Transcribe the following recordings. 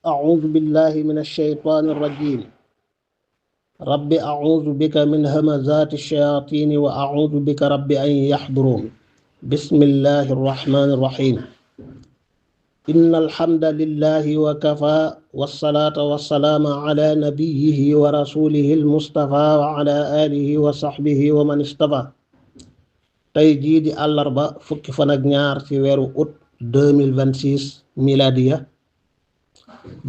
أعوذ بالله من الشيطان الرجيم. رب أعوذ بك من همزات الشياطين وأعوذ بك رب أن يحضرون. بسم الله الرحمن الرحيم. إن الحمد لله وكفى والصلاة والسلام على نبيه ورسوله المصطفى وعلى آله وصحبه ومن اصطفى. tey jii di àllarba fukki fan ak ñaar ci weeru août 2026 miladiya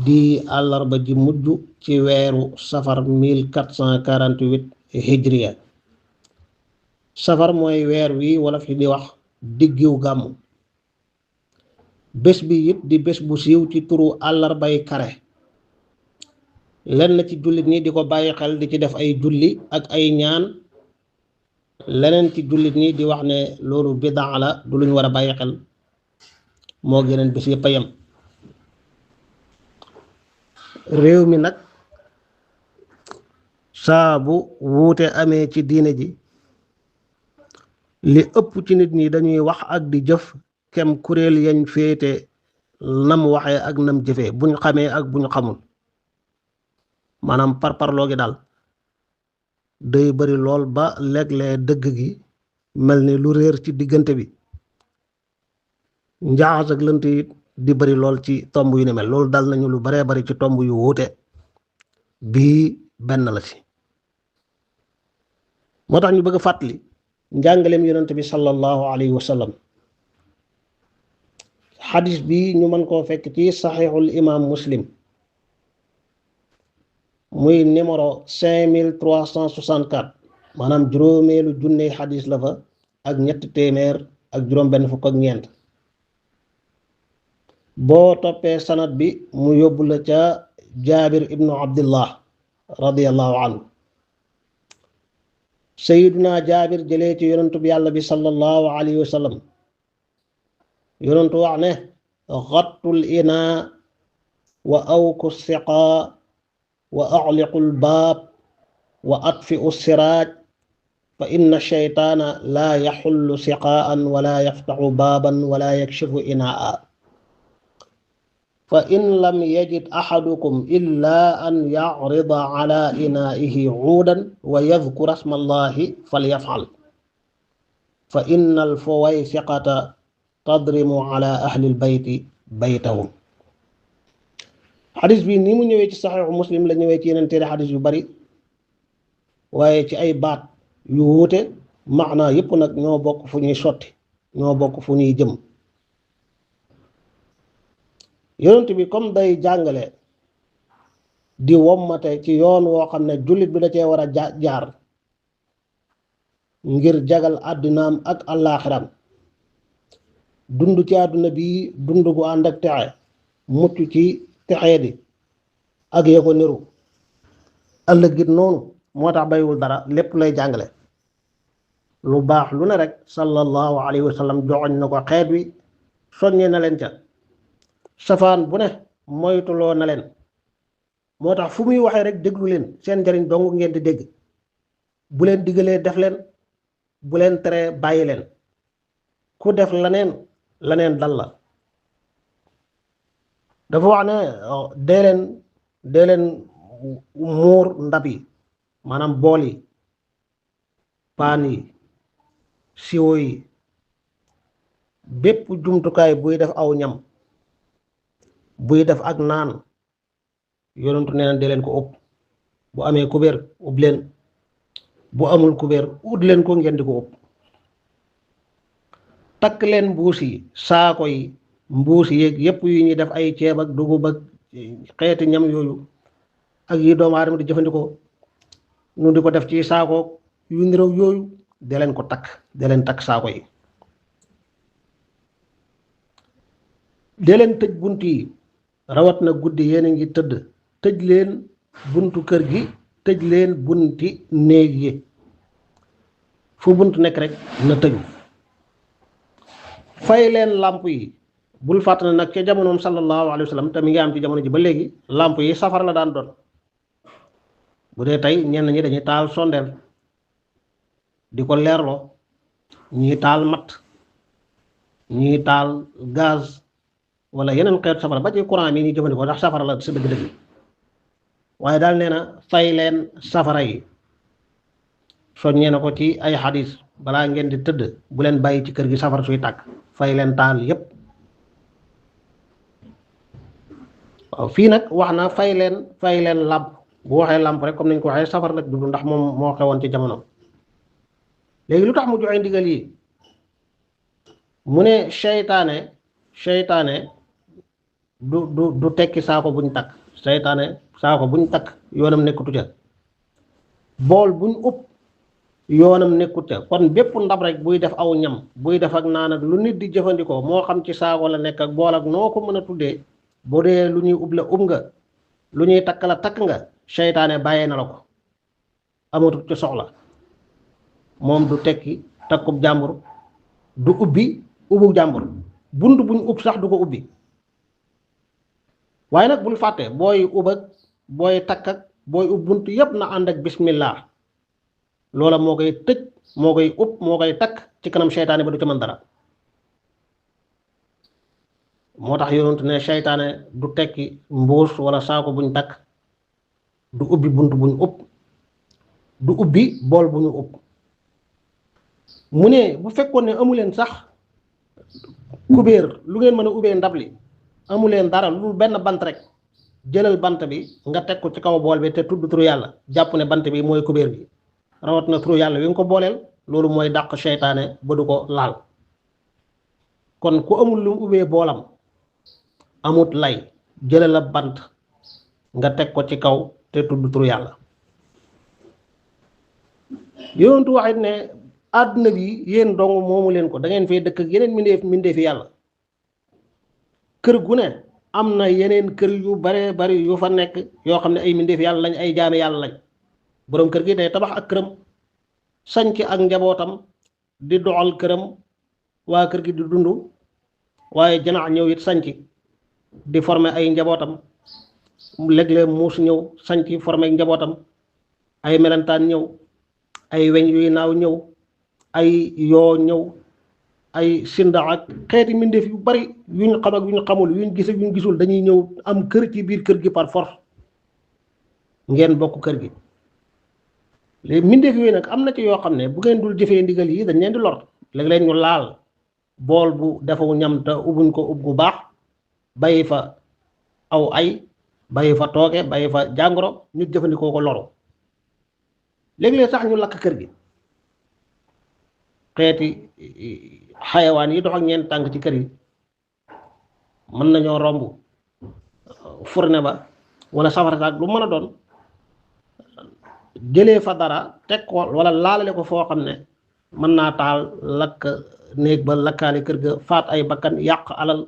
di àllarba ji mujj ci weeru safar 1448 hijriya. safar mooy weer wi wala fi di wax diggiw gàmmu. bés bi it di bés bu siiw ci turu àllarbay kare. lenn ci jullit ñi di ko bàyyi xel di ci def ay julli ak ay ñaan. leneen ci jullit ñi di wax ne loolu bidaa la du luñ war a bàyyi xel moo geneen bés yëpp a yem. réew mi nag saa bu wuute amee ci diine ji li ëpp ci nit ñi dañuy wax ak di jëf kem kuréel yañ féete nam waxee ak nam jëfee buñ xamee ak buñ xamul maanaam parparloo gi daal day bari lool ba léeg-léeg dëgg gi mel ni lu réer ci diggante bi. njaxas ak lënt it di bari lool ci tomb yu ne mel loolu dal nañu lu baree bari ci tomb yu wuute bii benn la ci. moo tax ñu bëgg a fàttali njàngaleem yonent bi sallallahu alayhi wa sallam. xadis bi ñu mën koo fekk ci saxiixul imam muslim muy numéro 5364 maanaam juróomeelu junne xadis la fa ak ñetti téeméer ak juróom benn fukk ak ñeent. boo toppee sanad bi mu yóbbu la ca jaabir ibnu abdillah radiallahu anhu. sayiduna jaabir jëlee ci yonentu bi yàlla bi sallallahu alayhi wa sallam. yonentu wax ne xattul inaa wa awku siqaa wa axliqul baab wa atfiu siraaj fa inna shaytaana laa yaxullu siqaan wala yaftaxu baaban wala yakshifu inaa fa in lam yajid axadukum illaa an yacrida ala inaa'ihi cuudan wa yadkura asma allahi falyafcal fa inna alfuwaysiqata tadrimu ala ahli lbayti baytahum. xadis bi ni mu ñëwee ci saxiixu muslim la ñëwee ci yeneen téere xadis yu bari waaye ci ay baat yu wuute maanaa yépp nag ñoo bokk fu ñuy sotti ñoo bokk fu ñuy jëm. yonent bi comme day jàngale di wommate ci yoon woo xam ne jullit bi da cee war a jaar ngir jagal àddinaam ak àllaaxiram dund ci àdduna bi dund gu ànd ak texe mucc ci texee di ak ya ko niru ëllëg it noonu moo tax bayiwul dara lépp lay jàngale. lu baax lu ne rek sallallahu alayhi wa sallam joxoñ na ko xeet wi soññee na leen ca. safaan bu ne moytuloo na leen moo tax fu muy waxee rek déglu leen seen njariñ dong ngeen di dégg. bu leen digalee def leen bu leen teree bàyyi leen ku def laneen dal la. dafa wax ne dee leen muur ndab yi maanaam bool yi paan yi siwo yi bépp jumtukaay buy def aw ñam buy def ak naan yonentu nee na dee leen ko ëpp bu amee kubéer ub leen bu amul kubéer ut leen ko ngeen di ko ëpp. takk leen mbuus yi saako yi mbuus yeeg yépp yu ñuy def ay ceeb ak dugub ak xeeti ñam yooyu ak yi doomu aadama di jëfandikoo nu di ko def ci saako yu nirow yooyu dee leen ko takk dee leen takk saako yi. dee leen tëj bunt yi rawat na guddi yéen a ngi tëdd tëj leen buntu kër gi tëj leen bunti néeg yi fu bunt nekk rek na tëju. fay leen làmp yi bul fàttali nag ca jamonoom sallallahu alayhi wa sallam te mi ngi am ci jamono ji ba léegi làmp yi safara la daan doon. bu dee tey ñenn ñi dañuy taal sondeel di ko leerloo ñii taal matt ñii taal gaz wala yeneen xeetu safara ba ci courant mi ñuy jëfandikoo ndax safara la sa dëgg-dëgg waaye daal nee na fay leen safara yi soññee na ko ci ay xadis balaa ngeen di tëdd bu leen bàyyi ci kër gi safara suy tàkk fay leen taal yépp waaw fii nag wax na fay leen làmp bu waxee làmp rek comme nañ ko waxee safara nag dudd ndax moom moo xewoon ci jamono léegi lu tax mu joxe ndigal yi mu ne seytaane du tekki saako buñ takk seytaane saako buñ takk yoonam nekkutu ca bool buñ upp yoonam nekkut ca kon bépp ndab rek buy def aw ñam buy def ak naan ak lu nit di jëfandikoo moo xam ci saako la nekk ak bool ak noo ko mën a tuddee bu dee lu ñuy ub la ub nga lu ñuy takk la takk nga seytaane bàyyee na la ko amatut ci soxla moom du tekki takkub jàmbur du ubbi ubbu jàmbur bunt buñ ub sax du ko ubbi waaye nag bul fàtte booy ub ak booy takk ak booy ub bunt yépp na ànd ak bismillah loola moo koy tëj moo koy ub moo koy takk ci kanam seytaane ba du ci mën dara moo tax yonent ne seytaane du tekki mbuus wala saako buñ takk du ubbi bunt buñ ub du ubbi bool bu ñu ub mu ne bu fekkoon ne amuleen sax kubéer lu ngeen mën a ubbee ndab li amuleen dara lu benn bant rek jëlal bant bi nga teg ko ci kaw bool bi te tudd turu yàlla jàpp ne bant bi mooy kubéer bi rawat na turu yàlla wi nga ko booleel loolu mooy dàq seytaane ba du ko laal kon ku amul lu mu ubbee boolam amut lay jëlal a bant nga teg ko ci kaw te tudd turu yàlla yonentu waxit ne àdduna bi yéen dong moomu leen ko da ngeen fee dëkk ak yeneen mindeefi yàlla kër gu ne am na yeneen kër yu bare bari yu fa nekk yoo xam ne ay mindeefi yàlla lañ ay jaami yàlla lañ boroom kër gi day tabax ak këram sañc ak njabootam di doxal këram waa kër gi di dund waaye janax ñëw it sañc di former ay njabootam léeg-léeg muus ñëw sañc former njabootam ay melentaan ñëw ay weñ yuy naaw ñëw ay yoo ñëw ay sindax ak xeeti mbindeef yu bari yuñ xam ak yuñ xamul yuñ gis ak yuñ gisul dañuy ñëw am kër ci biir kër gi par force ngeen bokk kër gi léegi mbindeef yooyu nag am na ci yoo xam ne bu ngeen dul jëfee ndigal yi dañ leen di lor léeg-léeg ñu laal bool bu defawu ñam te ubbuñ ko ub gu baax bàyyi fa aw ay bàyyi fa tooke bàyyi fa jàngoro ñu jëfandikoo ko loru léeg-léeg sax ñu lakk kër gi xeeti xayawaan yi dox ak ñeent tànk ci kër yi mën nañoo romb fourne ba wala safara saak lu mën a doon jëlee fa dara teg ko wala laalale ko foo xam ne mën naa taal lakk néeg ba lakkaale kër ga faat ay bakkan yàq alal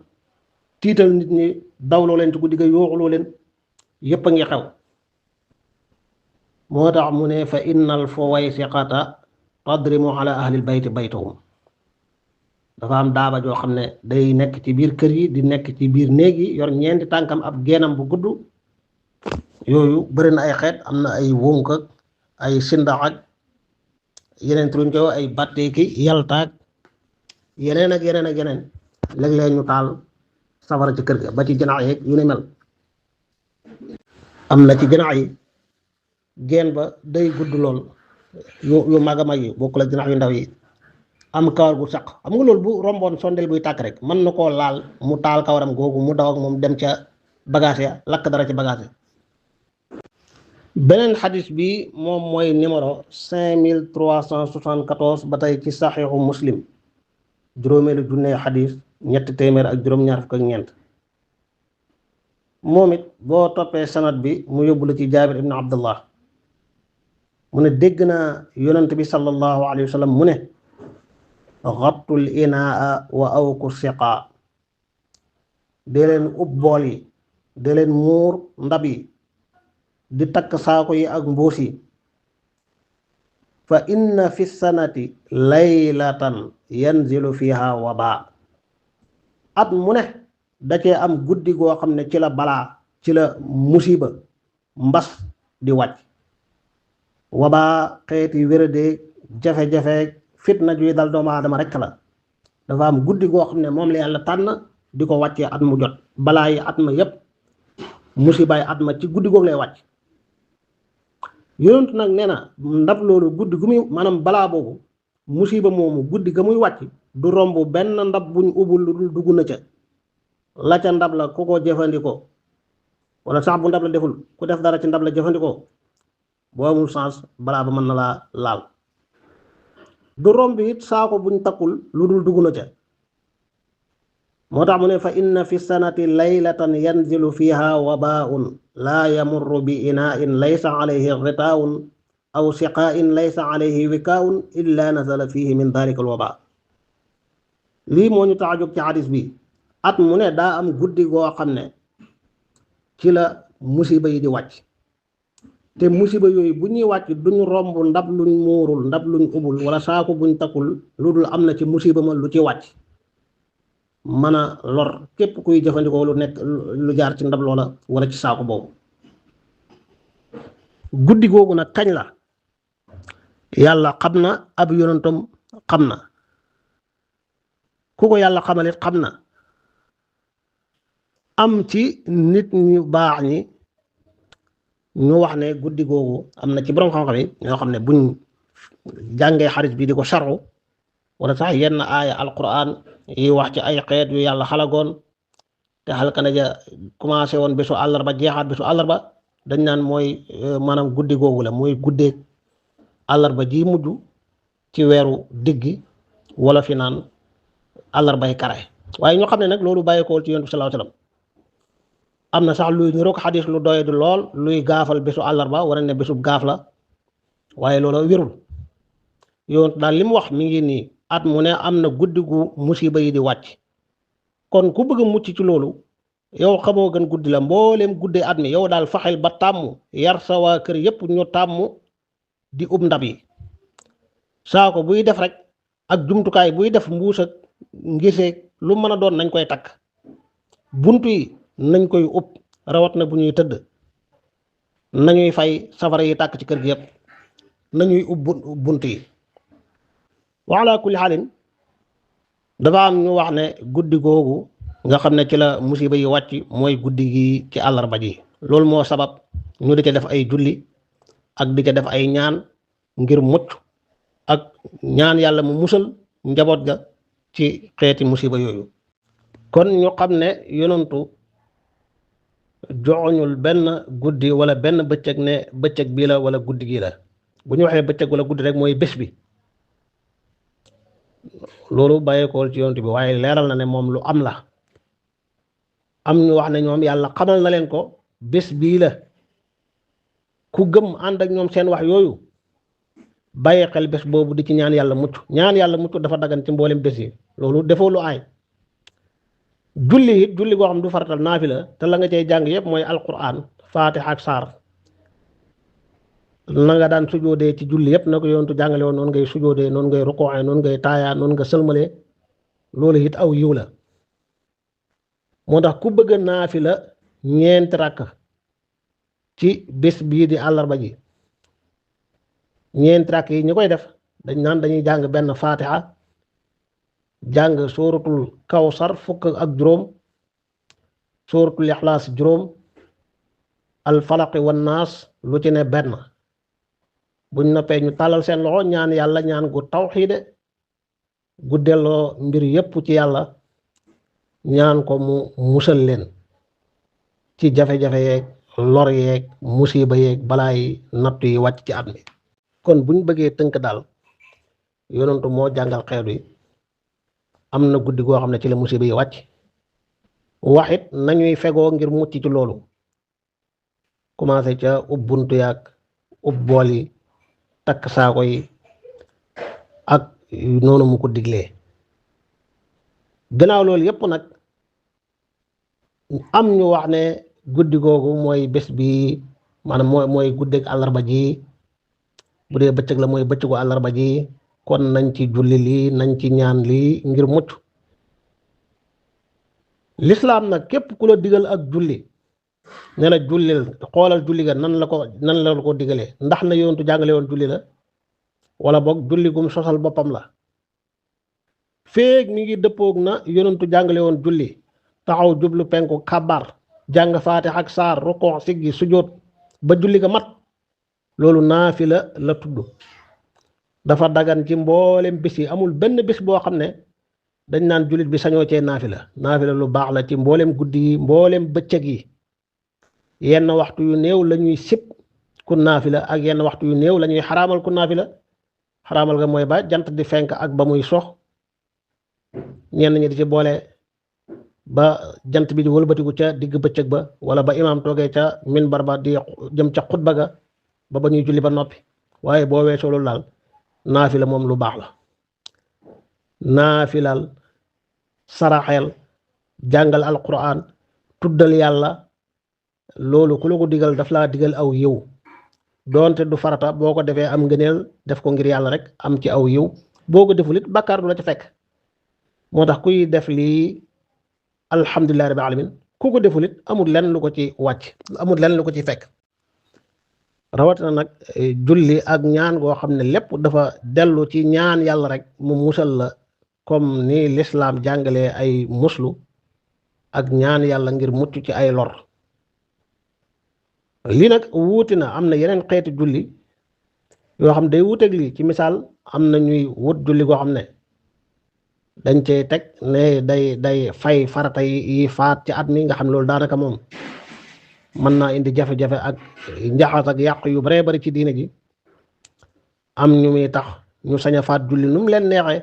tiital nit ñi dawloo leen ci guddi ga yooxuloo leen yépp a ngi xew moo tax mu ne fa innal fuwaysiqata tadrimu ala ahlil bayti baytahum dafa am daaba joo xam ne day nekk ci biir kër yi di nekk ci biir néeg yi yor ñeenti tànkam ab geenam bu gudd yooyu bëri na ay xeet am na ay wónk ak ay sindax ak yeneen turuñ ko ay batteeki yaltaak yeneen ak yeneen ak yeneen léeg-léeg ñu taal safara ci kër ga ba ci janax yeeg yu ni mel am na ci janax yi geen ba day gudd lool yu mag a mag yi bokkul ak janax yu ndaw yi am kawar gu saq xam nga loolu bu romboon sondel buy tàkk rek mën na koo laal mu taal kawaram googu mu daw ak moom dem ca bagage ya lakk dara ci bagage ya beneen xadis bi moom mooy numéro 5374 ba tey ci saxiixu muslim juróomeelu junne xadis ñetti téeméer ak juróom-ñaar fukk ak ñeent moom it boo toppee sanad bi mu yóbbu la ci jaabir ibn abdullah mu ne dégg naa yonent bi sallallahu alayhi wa sallam mu ne xattul inaa wa awku siqaa dee leen ub bool yi dee leen muur ndab yi di takk saako yi ak mbuus yi fa inna fi sanati laylatan yanzilu fiha waba at mu ne da cee am guddi goo xam ne ci la balaa ci la musiba mbas di wàcc wabaa xeeti wéradee jafe-jafe fitna juy dal doomu aadama rekk la dafa am guddi goo xam ne moom la yàlla tànn di ko wàccee at mu jot balaa yi at ma yépp musibaay at ma ci guddi googu lay wàcc. yonent nag nee na ndab loolu guddi gu muy maanaam balaa boobu musiba moomu guddi ga muy wàcc du romb benn ndab buñ ubbul lu dul dugg na ca la ca ndab la ku ko jëfandikoo wala sax bu ndab la deful ku def dara ci ndab la jëfandikoo boo amul sens balaa ba mën na laa laal. du romb it saako buñ takkul lu dul dugg na ca moo tax mu ne fa inna fi sanati laylatan yanzilu fiha wabaun laa yamurru bi inain laysa alayhi ritaawun aw siqaain laysa alayhi wikaawun illa nazala fihi min dalika al waba. lii moo ñu tax a jóg ci xadis bi at mu ne daa am guddi goo xam ne ci la musiba yi di wàcc te musiba yooyu bu ñuy wàcc duñu romb ndab luñ muurul ndab luñ ubul wala saako buñ takkul lu dul am na ci musiba ma lu ci wàcc mën a lor képp kuy jëfandikoo lu nekk lu jaar ci ndab loola wala ci saako boobu. guddi googu nag kañ la yàlla xam na ab yonentam xam na ku ko yàlla xamalit xam na am ci nit ñu baax ñi ñu wax ne guddi googu am na ci borom xam-xam yi ñoo xam ne buñ jàngee xarit bi di ko saru wala sax yenn aaya alquran yi wax ci ay xeet yu yàlla xalagoon te xalkana ja commencé woon bésu àllarba jeexaat bésu àllarba dañ naan mooy maanaam guddi googu la mooy guddeeg àllarba ji mujj ci weeru diggi wala fi naan àllarbay kare waaye ñoo xam ne nag loolu bàyyikool ci yonent bi sallallahu alayhi wasallam am na sax luy niroog xadis lu doy du lool luy gaafal bésu àllarba wala ne bésu gaaf la waaye loolu wérul yoon daal li mu wax mi ngi nii at mu ne am na guddi gu musiba yi di wàcc kon ku bëgg a mucc ci loolu yow xamoo gën guddi la mbooleem guddee at mi yow daal faxel ba tàmm yar sa waa kër yépp ñu tàmm di ub ndab yi saako buy def rek ak jumtukaay buy def mbuus ak ngiseeg lu mën a doon nañ koy takk buntu yi nañ koy ub rawat na bu ñuy tëdd nañuy fay safara yi tàkk ci kër gi yépp nañuy ub bunt yi wala kulli xaalin dafa am ñu wax ne guddi googu nga xam ne ci la musiba yi wàcc mooy guddi gi ci àllarba ji loolu moo sabab ñu di ca def ay julli ak di ca def ay ñaan ngir mucc ak ñaan yàlla mu musal njaboot ga ci xeeti musiba yooyu. kon ñu xam ne yonantu joxoñul benn guddi wala benn bëccëg ne bëccëg bii la wala guddi gii la bu ñu waxee bëccëg wala guddi rek mooy bés bi loolu bàyyeekool ci yonantu bi waaye leeral na ne moom lu am la. am ñu wax ne ñoom yàlla xamal na leen ko bés bii la ku gëm ànd ak ñoom seen wax yooyu bàyyi xel bés boobu di ci ñaan yàlla mucc dafa dagan ci mboolem bés yi loolu defoo lu aay. julli it julli goo xam du faratal naafila te la nga cay jàng yépp mooy alquran faatiha ak saar na nga daan sujoodee ci julli yépp na ko yoontu jàngale woon noonu ngay sujoodee noonu ngay rukkooxee noonu ngay taayaa noonu nga sëlmalee loolu it aw yiw la. moo tax ku bëgg naafila ñeenti rakk ci bés bii di àllarba ji ñeenti rakk yi ñu koy def dañ naan dañuy jàng benn faatiha jàng sóoratul kawsar fukk ak juróom sóoratul ixlaas juróom al falaqi wan naas lu ci ne benn buñ noppee ñu tàllal seen loxo ñaan yàlla ñaan gu tawxiide gu delloo mbir yépp ci yàlla ñaan ko mu musal leen ci jafe-jafe yeeg lor yeeg musiba yeeg balaa yi nattu yi wàcc ci at mi. kon buñ bëggee tënk daal yonentu moo jàngal xeet wi am na guddi goo xam ne ci la musiba yi wàcc waxit nañuy fegoo ngir mucc ci loolu commencé ca ub buntu yaag ub bool yi takk saako yi ak noonu mu ko diglee. gannaaw loolu yépp nag am ñu wax ne guddi googu mooy bés bi maanaam mooy guddeeg àllarba ji bu dee bëccëg la mooy bëccëgu àllarba ji kon nañ ci julli lii nañ ci ñaan lii ngir mucc. lislaam nag képp ku la digal ak julli ne la jullil xoolal julli ga nan la ko digalee ndax na yoontu jàngale woon julli la wala boog julli gum sosal boppam la feeg mi ngi dëppoog na yonentu jàngale woon julli taxaw jublu penku kabar jàng faatiha ak saar rukoo siggi sujjóot ba julli ga mat loolu naafila la tudd dafa dagan ci mboolem bis yi amul benn bis boo xam ne dañ naan jullit bi sañoo cee naafila lu baax la ci mboolem guddi yi mboolem bëccëg yi yenn waxtu yu néew la ñuy sib ku naafila ak yenn waxtu yu néew la ñuy xaraamal ku naafila xaraamal ga mooy ba jant di fenk ak ba muy sox ñenn ñi di ci boole ba jant bi di wëlbatiku ca digg bëccëg ba wala ba imaam toogee ca minbar ba di jëm ca xutba ga ba ñuy julli ba noppi waaye boo weesoo loolu daal naafila moom lu baax la naafilal saraxeel jàngal alquran tuddal yàlla loolu ku la ko digal daf laa digal aw yiw doonte du farata boo ko defee am ngëneel def ko ngir yàlla rek am ci aw yiw boo ko deful it bàkkaar du la ca fekk moo tax kuy def lii alhamdulillahi rabbil alamin ku ko deful it amul lenn lu ko ci wàcc amul lenn lu ko ci fekk rawatina nag julli ak ñaan goo xam ne lépp dafa dellu ci ñaan yàlla rek mu musal la comme ni lislaam jàngalee ay muslu ak ñaan yàlla ngir mucc ci ay lor lii nag wuuti na am na yeneen xeeti julli yoo xam day wuuteeg lii ci misaal am na ñuy wut julli goo xam ne dañ cey teg ne day fay farata yi faat ci at mi nga xam loolu daanaka moom mën naa indi jafe-jafe ak njaxas ak yàq yu bare bari ci diine ji am ñu muy tax ñu sañ a faat julli nu mu leen neexee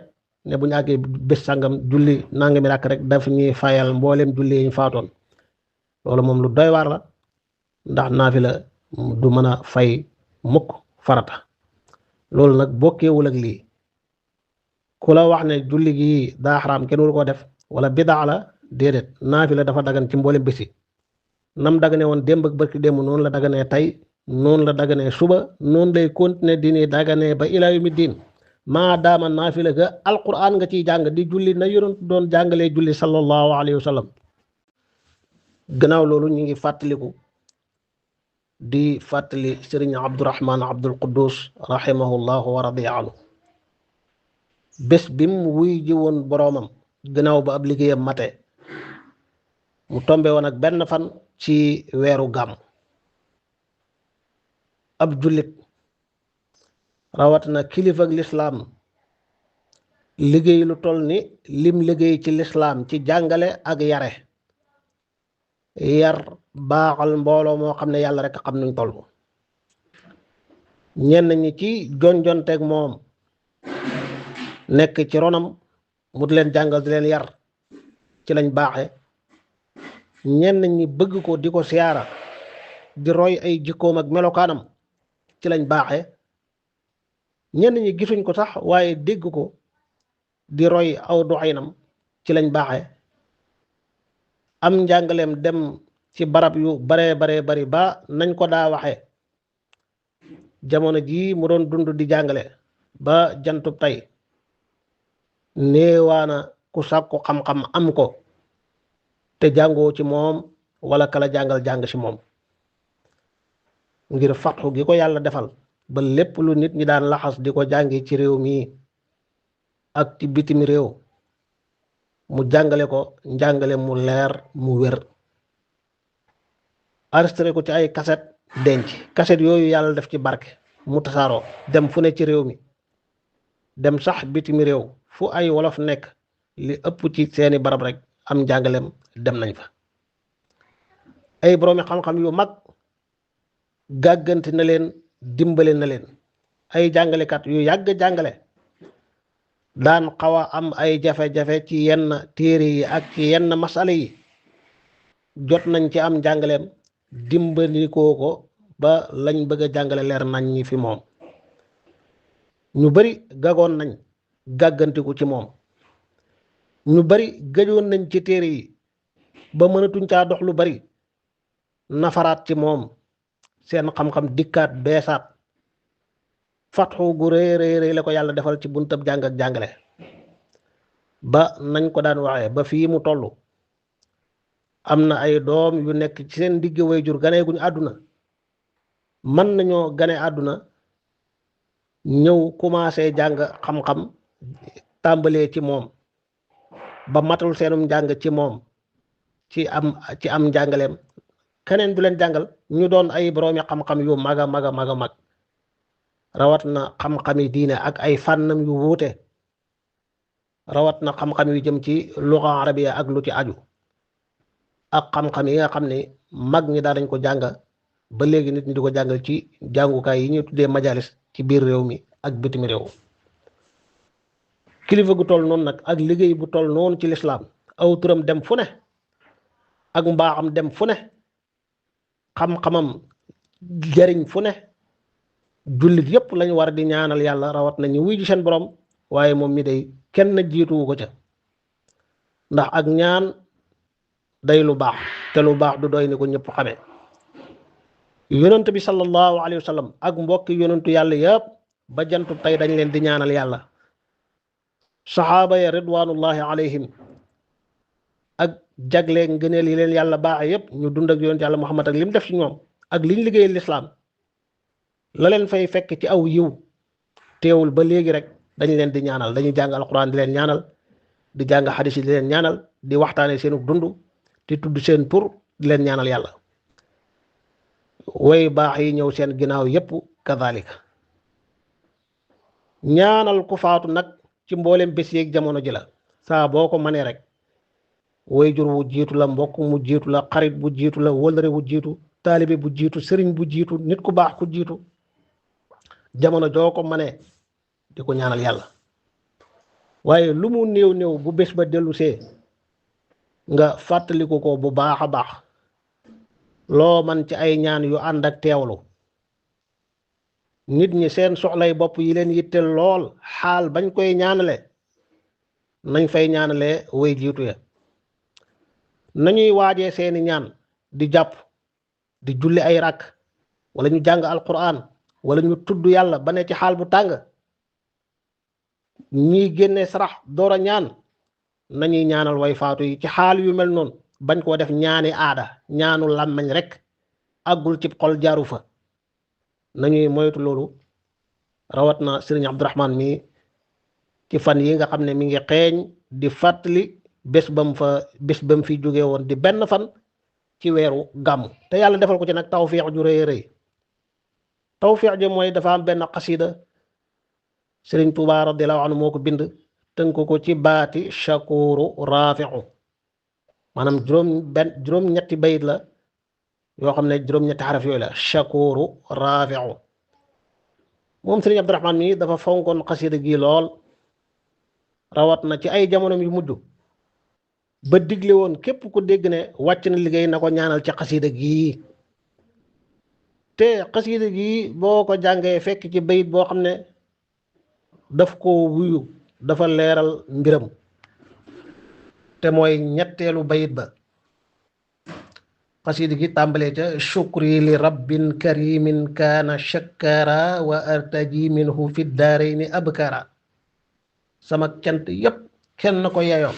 ne bu ñu àggee bés sàngam julli nangami ràkk rek daf ñuy fayal mbooleem julli yi ñu faatoon loolu moom lu doy waar la ndax naafila du mën a fay mukk farata loolu nag bokkeewul ak lii ku la wax ne julli gi daa xaraam kenn waru koo def wala bidaa la déedéet naafila dafa dagan ci mboolem bisi nam dagane woon démb ak barki démb noonu la daganee tey noonu la daganee suba noonu lay continuer di ni daganee ba ilaa yawmi diin maa daama naafila ga alquran nga ciy jàng di julli na yonent doon jàngalee julli sallallahu alayhi wa sallam gannaaw loolu ñu ngi fàttaliku di fàttali sëriñ abdurahman abdul quddus rahimahullahu wa radiya anhu bés bim wuy ji woon boroomam gannaaw ba ab liggéeyam mate mu tombe woon ak benn fan ci weeru gàmm ab jullit rawatina kilifa ak lislaam liggéey lu toll ni lim liggéey ci lislaam ci jàngale ak yar baaxal mbooloo moo xam ne yàlla rek xam nuñ toll ñenn ñi ci jonjonteeg moom nekk ci ronam mu di leen jàngal di leen yar ci lañ baaxe ñenn ñi bëgg ko di ko siyaara di roy ay jikkoom ak melokaanam ci lañ baaxe ñenn ñi gisuñ ko sax waaye dégg ko di roy aw doxinam ci lañ baaxe am njàngaleem dem ci barab yu baree bari ba nañ ko daa waxe jamono jii mu doon dund di jàngale ba jantub tey néewaana ku sàkku xam-xam am ko te jàngoo ci moom wala kala jàng ci moom ngir fatxu gi ko yàlla defal ba lépp lu nit ñi daan laxas di ko jàngi ci réew mi ak ci bitim réew mu jàngale ko njàngale mu leer mu wér enregistré ko ci ay kaset denc kaset yooyu yàlla def ci barke mu tasaaroo dem fu ne ci réew mi dem sax bitim réew fu ay wolof nekk li ëpp ci seeni barab rek am njàngaleem dem nañ fa ay boroomi xam-xam yu mag gàggante na leen dimbale na leen ay jàngalekat yu yàgg jàngale daan xaw a am ay jafe-jafe ci yenn téere yi ak ci yenn masala yi jot nañ ci am njàngaleem dimbalikoo ko ba lañ bëgg a jàngale leer nañ ñi fi moom ñu bari gagoon nañ gàggantiku ci moom ñu bari gëjoon nañ ci téere yi ba mënatuñ caa dox lu bari nafaraat ci moom seen xam-xam dikkaat beesaat fatxu gu rëy la ko yàlla defal ci buntab jàng ak jàngale ba nañ ko daan waxee ba fii mu toll am na ay doom yu nekk ci seen digg wayjur ganee guñ àdduna mën nañoo gane àdduna ñëw commencé jàng xam-xam tàmbalee ci moom ba matul seenum njàng ci moom ci am njàngaleem keneen du leen jàngal ñu doon ay boroomi xam-xam yu mag a mag a mag a mag rawat na xam-xami diine ak ay fànnam yu wuute rawat na xam-xam yu jëm ci luga arabiya ak lu ci aju ak xam-xam yi nga xam ne mag ñi daa dañ ko jàng ba léegi nit ñi di ko jàngal ci jàngukaay yi ñuy tuddee majalis ci biir réew mi ak bitim réew kilifa gu toll noonu nag ak liggéey bu toll noonu ci lislaam aw turam dem fu ne ak mbaaxam dem fu ne xam-xamam jariñ fu ne jullit yépp lañu war di ñaanal yàlla rawat na ñu wuy ji seen borom waaye moom mi day kenn jiituwu ko ca ndax ak ñaan day lu baax te lu baax du doy ni ko ñëpp xamee yonent bi sallallahu alayhi wa sallam ak mbokki yonentu yàlla yépp ba jantu tey dañ leen di ñaanal yàlla saxaaba ya ridwanullahi alayhim ak jagleeg ngëneel yi leen yàlla baaxe yépp ñu dund ak yonent yàlla Muhammad ak lim def ci ñoom ak liñ liggéeyal lislaam la leen fay fekk ci aw yiw teewul ba léegi rek dañ leen di ñaanal dañuy jàng alquran di leen ñaanal di jàng xadis yi di leen ñaanal di waxtaane seenu dund di tudd seen tur di leen ñaanal yàlla way baax yi ñëw seen ginnaaw yépp kadhalika ñaanal ku faatu nag ci mboolem bés yeeg jamono ji la saa boo ko mënee rek way jur wu jiitu la mbokk mu jiitu la xarit bu jiitu la wëlëre bu jiitu taalibe bu jiitu sëriñ bu jiitu nit ku baax ku jiitu jamono joo ko mënee di ko ñaanal yàlla waaye lu mu néew néew bu bés ba dellu see nga fàttaliku ko bu baax a baax loo man ci ay ñaan yu ànd ak teewlu nit ñi seen soxlay bopp yi leen yitteel lool xaal bañ koy ñaanale nañ fay ñaanale way jiitu ya nañuy waajee seeni ñaan di jàpp di julli ay rakk wala ñu jàng alquran wala ñu tudd yàlla ba ne ci xaal bu tàng ñiy génne sarax door a ñaan nañuy ñaanal way faatu yi ci xaal yu mel noonu bañ koo def ñaani aada ñaanu làmmañ rek àggul ci xol jaaru fa nañuy moytu loolu rawat na sëriñ Abdourahman mi ci fan yi nga xam ne mi ngi xeeñ di fàttali bés ba mu fi jóge woon di benn fan ci weeru gàmm te yàlla defal ko ci nag tawfiix ju rëy rëy tawfiix ji mooy dafa am benn xasida sëriñ Tuubaa radiyallaahu anhu moo ko bind tënk ko ci baati shakuru rafiu maanaam juróom-ñetti bayit la yoo xam ne juróom-ñetti xaraf yooyu la shakuru rafiu moom sëriñ Abdourahman mi dafa fonkoon xasida gi lool rawat na ci ay jamonom yu mujj ba digle woon képp ku dégg ne wàcc na liggéey na ko ñaanal ci xasida gii te xasida gii boo ko jàngee fekk ci bayit boo xam ne daf ko wuyu dafa leeral mbiram te mooy ñetteelu bayit ba xasida gi tàmbalee ca shukri li rabbin karimin kaana shakkara wa artaji minhu fi daarayni abkara sama cant yépp kenn ko yeyoo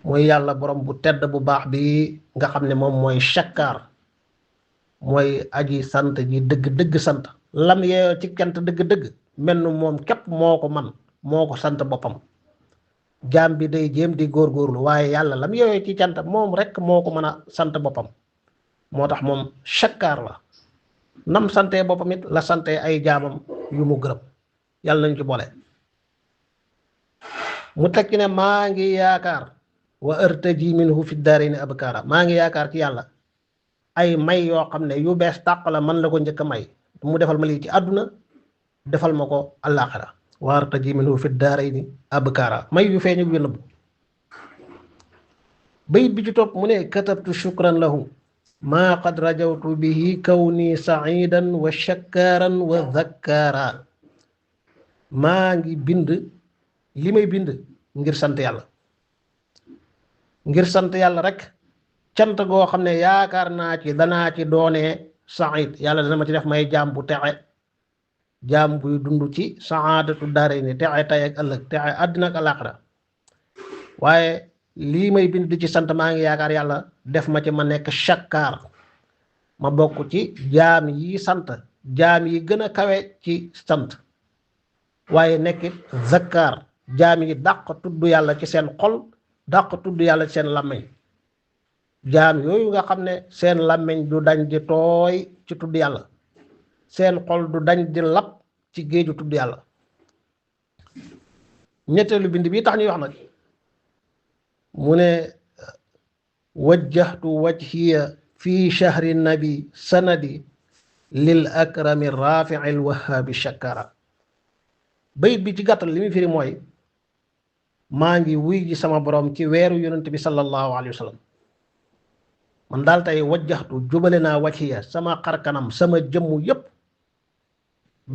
mooy yàlla borom bu tedd bu baax bi nga xam ne moom mooy shakkar mooy aji sant ji dëgg-dëgg sant lam yeyoo ci cant dëgg-dëgg mel ni moom képp moo ko man moo ko sant boppam jaam bi day jéem di góorgóorlu waaye yàlla lam yeyoo ci cant moom rek moo ko mën a sant boppam moo tax moom shakkar la nam sante boppam it la sante ay jaamam yu mu gërëm yàlla nañ ci boole mu tekki ne maa ngi yaakaar wa artaji minhu fi daarayni abkara maa ngi yaakaar ci yàlla ay may yoo xam ne yu bees tàq la man la ko njëkk a may mu defal ma lii ci àdduna defal ma ko àllaaxira wa artaji minhu fi daarayni abkara may yu feeñ yu nëbb bayit bi ci topp mu ne katabtu shukran lahu maa qad rajawtu bihi kawni saidan wa shakkaaran wa dhakkara maa ngi bind li may bind ngir sant yàlla rek cant goo xam ne yaakaar naa ci danaa ci doonee said yàlla dana ma ci def may jaam bu texe jaam buy dund ci saadatu daarayni texe tey ak ëllëg texe àddina ak alaaxira waaye lii may bind di ci sant maa ngi yaakaar yàlla def ma ci ma nekk shakkaar ma bokk ci jaam yi sant jaam yi gën a kawe ci sant waaye nekkit zakkaar jaam yi dàq tudd yàlla ci seen xol dàq tudd yàlla ci seen làmmiñ jaam yooyu nga xam ne seen làmmiñ du dañ di tooy ci tudd yàlla, seen xol du dañ di lap ci géeju tudd yàlla. ñetteelu bind bi tax ñuy wax nag mu ne wajjahtu wajhiya fi shahri nabi sanadi lil akrami rafi'i al wahhabi shakara. bayit bi ci gàttal li muy firi mooy maa ngi wuy ji sama borom ci weeru yonent bi sallallahu alayhi wa sallam. man daal tey wajjaxtu jubale naa wajhiya sama xarkanam sama jëmmu yépp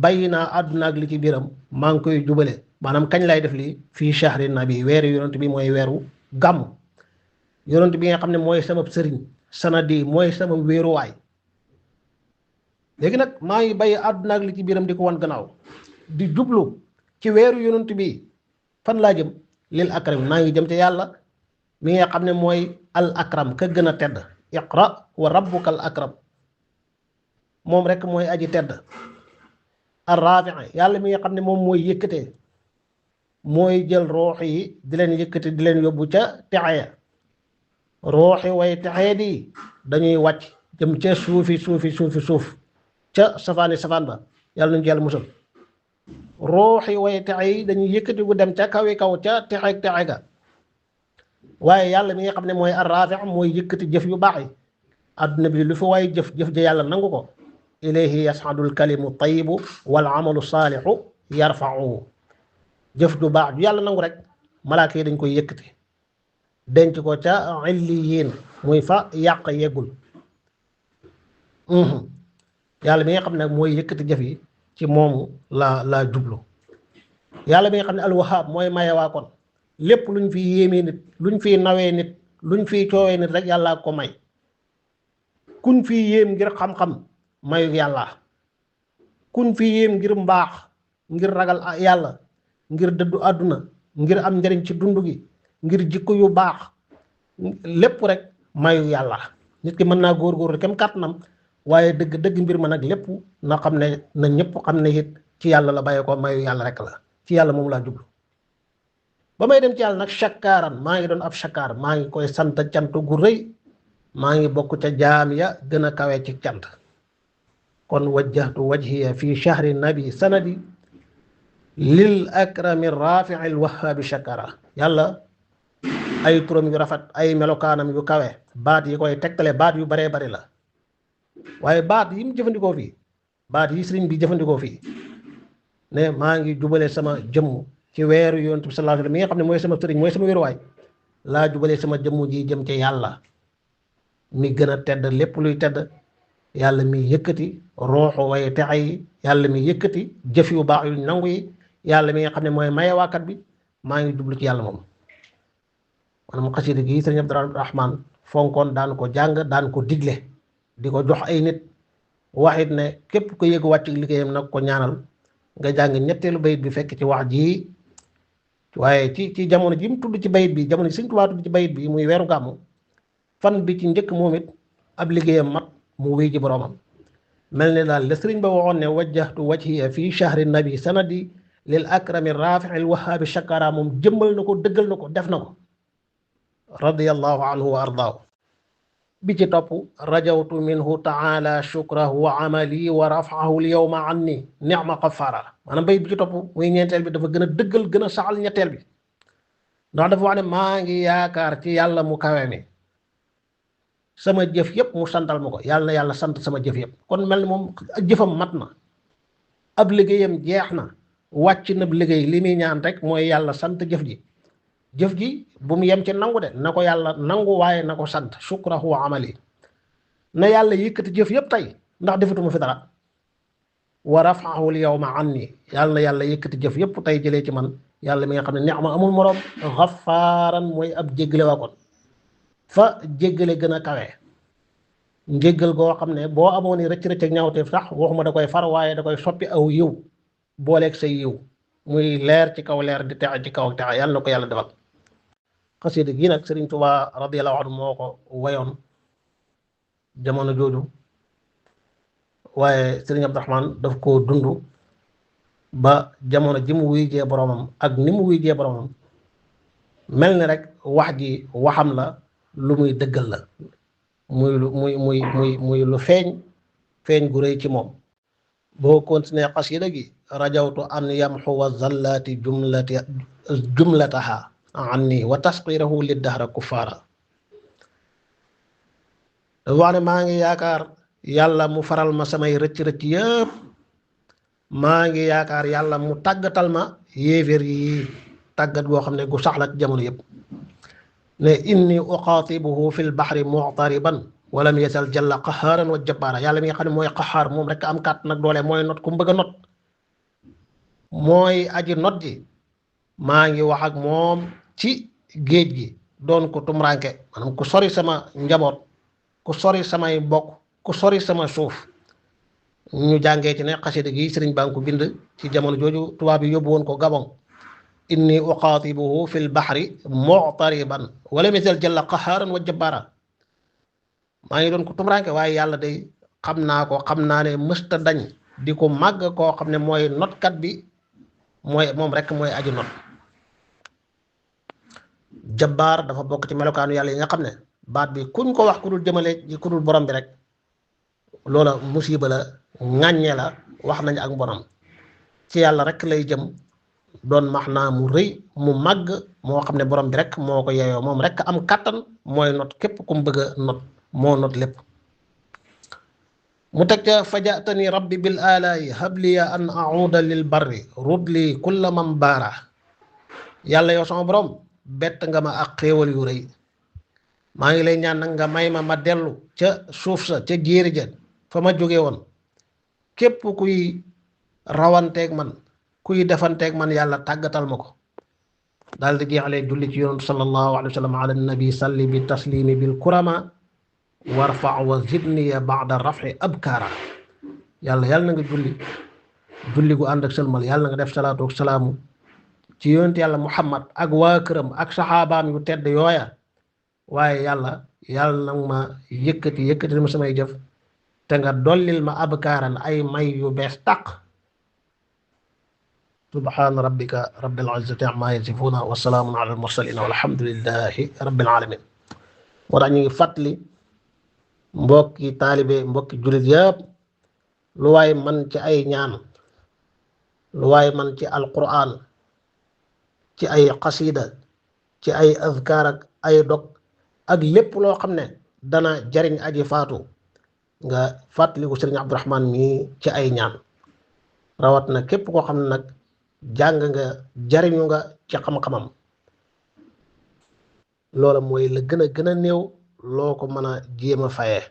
bàyyi naa àdduna ak li ci biiram maa ngi koy jubale maanaam kañ lay def lii fii shahri nabi weeru yonent bi mooy weeru gàmm, yonent bi nga xam ne mooy sama sëriñ sanadi mooy sama wéeruwaay. léegi nag maa ngi bàyyi àdduna ak li ci biiram di ko wan gannaaw di jublu ci weeru yonent bi fan laa jëm lil akram maa ngi jëm ci yàlla mi nga xam ne mooy al akram ka gën a tedd. iqra wa rabbuka al akram moom rek mooy aji tedd. ar rafi'i yàlla mi nga xam ne moom mooy yëkkatee mooy jël roox yi di leen yëkkate di leen yóbbu ca texeya. rooxi way texee di dañuy wàcc jëm ca suuf ca safaan ba yàlla nañu ci yàlla musal. rooxi way texe yi dañuy yëkkati gu dem ca kaw ca texe ga. waaye yàlla mi nga xam ne mooy ar-rafi' mooy yëkkati jëf yu baax yi. àdduna bi lu fi waay jëf ja yàlla nangu ko. ilayhi yas'adul kalimu tayyibu wal amalu saalihu yarfa'uhu. jëf ju baax ju yàlla nangu rek malaaka yi dañ koy yëkkati denc ko ca illiyin muy fa yàq yeggul. yàlla mi nga xam ne mooy yëkkati jëf yi ci moomu la jublu. yàlla mi nga xam ne alwahaab mooy mayewaa kon lépp luñ fi yéemee nit luñ fi nawee nit luñ fi coowee nit rek yàlla ko may. kuñ fi yéem ngir xam-xam mayu yàlla, kuñ fi yéem ngir mbaax ngir ragal yàlla ngir dëddu àdduna ngir am njariñ ci dund gi ngir jikko yu baax lépp rek mayu yàlla. nit ki mën naa góorgóorlu kem kàttanam waaye dëgg mbir ma nag lépp na xam ne na ñëpp xam ne it ci yàlla la bàyyee ko mayu yàlla rek la ci yàlla moom laa jublu. ba may dem ci yàlla nag shakkaaran maa ngi doon ab shakkaar maa ngi koy sant cant gu rëy maa ngi bokk ca jaam ya gën a kawe ci cant. kon wajjahtu wajhiya fi shahri nabi sanadi lil akrami rafi'i al wahhabi shakara. yàlla ay turam yu rafet ay melokaanam yu kawe baat yi koy tegtale baat yu baree bari la waaye baat yi mu jëfandikoo fii baat yi sëriñ bi jëfandikoo fii ne maa ngi jubale sama jëmm ci weeru yonent bi sallallahu alayhi wa sallam mi nga xam ne mooy sama sëriñ mooy sama wéeruwaay laa jubale sama jëmm ji jëm ci yàlla mi gën a tedd lépp luy tedd. yàlla mi yëkkati rooxu way texe yi yàlla mi yëkkati jëf yu baax yu nangu yi yàlla mi nga xam ne mooy mayewaakat bi maa ngi jublu ci yàlla moom. maanaam xasida gi sëriñ Abdurahmaan fonkoon daan ko jàng daan ko digle di ko jox ay nit waxit ne képp ko yëg wàcc liggéeyam nag ko ñaanal nga jàng ñetteelu bayit bi fekk ci wax ji. waaye ci jamono ji mu tudd ci bayit bi jamono ji Sëriñ Tuubaa tudd ci bayit bi muy weeru gàmmu fan bi ci njëkk moom it ab liggéeyam mat mu wéy ji boroomam. mel ne daal la sëriñ ba waxoon ne wajjahtu wajhiya fi shahri nabi sanadi lil akrami rafi'i al wahhabi shakara moom jëmmal na ko dëggal na ko def na ko radiyallahu anhu wa ardaahu. bi ci topp rajawtu minhu taala shukrahu wa amali wa raf'ahu al yawma anni ni'ma qaffara. maanaam bay bi ci topp muy ñeenteel bi dafa gën a dëggal gën a saxal ñetteel bi ndax dafa wax ne maa ngi yaakaar ci yàlla mu kawe mi sama jëf yëpp mu santal ma ko yàlla na yàlla sant sama jëf yëpp. kon mel ni moom jëfam mat na ab liggéeyam jeex na wàcc na liggéey li muy ñaan rek mooy yàlla sant jëf ji bu mu yem ci nangu de na ko yàlla nangu waaye na ko sant shukrahu wa amali na yàlla yëkkati jëf yëpp tey ndax defatuma fi dara. wa raf'ahu al yawma anni yàlla na yàlla yëkkati jëf yëpp tey jëlee ci man yàlla mi nga xam ne ni'ma amul moroom xafaaran mooy ab jéggale waa kon fa jéggale gën a kawe njéggal goo xam ne boo amoon ni rëcc ak ñaawteef sax waxuma da koy far waaye da koy soppi aw yiw booleeg say yiw muy leer ci kaw leer di texe ci kaw texe yàlla na ko yàlla defal. xasida gi nag Sëriñ Tuubaa radiyallahu anhu moo ko wayoon jamono jooju waaye Sëriñ Abdurahmaan daf koo dund ba jamono ji mu wuy jee boromam ak ni mu wuy jee boromam mel ni rek wax ji waxam la lu muy dëggal la muy lu feeñ gu rëy ci moom. boo continuer xasida gi rajawtu an yamxuwa zallaati jumlataha anni wa tasqirahu li dahra kuffaara wax ne maa ngi yaakaar yàlla mu faral ma samay rëcc-rëcc yëpp maa ngi yaakaar yàlla mu tàggatal ma yéeféer yi tàggat goo xam ne gu saxla ci jamono yëpp ne inni uqaatibuhu fi lbaxri muctariban walam yasal jalla qaxaaran wa jabbaara yàlla mi nga xam ne mooy qaxaar moom rek am kàtt nag doole mooy not ku mu bëgg a not mooy aji not ji maa ngi wax ak moom ci géej gi doon ko tumranke maanaam ku sori sama njaboot ku sori samay mbokk ku sori sama suuf ñu jàngee ci ne xasida gi sëriñ baa ngi ko bind ci jamono jooju tubaab yi yóbbu woon ko Gabon inni uqaatibuhu fi lbaxri muctariban walam yasal jalla qaxaaran wa jabbaara maa ngi doon ko tumranke waaye yàlla day xam naa ne mësta dañ di ko màgg koo xam ne mooy notkat bi mooy moom rek mooy aju not jabbaar dafa bokk ci melokaanu yàlla yi nga xam ne baat bi kuñ ko wax ku dul jëmale ku dul borom bi rek loola musiba la ŋàññe la wax nañ ak borom ci yàlla rek lay jëm doon max naa mu rëy mu màgg moo xam ne borom bi rek moo ko yeeyoo moom rek am kàttan mooy not képp ku mu bëgg a not moo not lépp mu teg ca fajatani rabbi bil alaayi habliya an auda lil barri rudli kulla man baara yàlla yow sama borom bett nga ma ak xéewal yu rëy maa ngi lay ñaan nag nga may ma dellu ca suuf sa ca jéeri ja fa ma jóge woon képp kuy rawanteeg man kuy defanteeg man yàlla tàggatal ma ko daal di jeexalee julli ci yonent sallallahu alayhi wa sallam ala nabi salli bi taslimi bil kurama warfa wa zidniya ba'da raf'i abkaara yàlla na nga julli gu ànd ak sëlmal yàlla na nga def salaatu ak salaamu ci yonent yàlla muhammad ak waa këram ak saxaabaam yu tedd yooya waaye yàlla na ma yëkkati ma samay jëf te nga dollil ma abkaaran ay may yu bees tàq subhaana rabbika rabbil izzati amma yasifuna wa salaamun ala al mursalin walhamdulillahi rabbil alamin moo tax ñu ngi fàttali mbokki taalibe mbokki jullit yëpp lu waay man ci ay ñaan lu waay man ci alquran ci ay xasida ci ay azkar ak ay dog ak lépp loo xam ne dana jariñ aji faatu nga fàttaliku sëriñ Abdourahman mi ci ay ñaan rawat na képp koo xam ne nag jàng nga jariñu nga ci xam-xamam loola mooy la gën a néew loo ko mën a jéem a fayee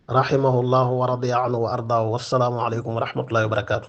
rahimahullahu wa radiya anhu wa ardaahu wassalaamu aleykum wa rahmatullahi wa barakaatu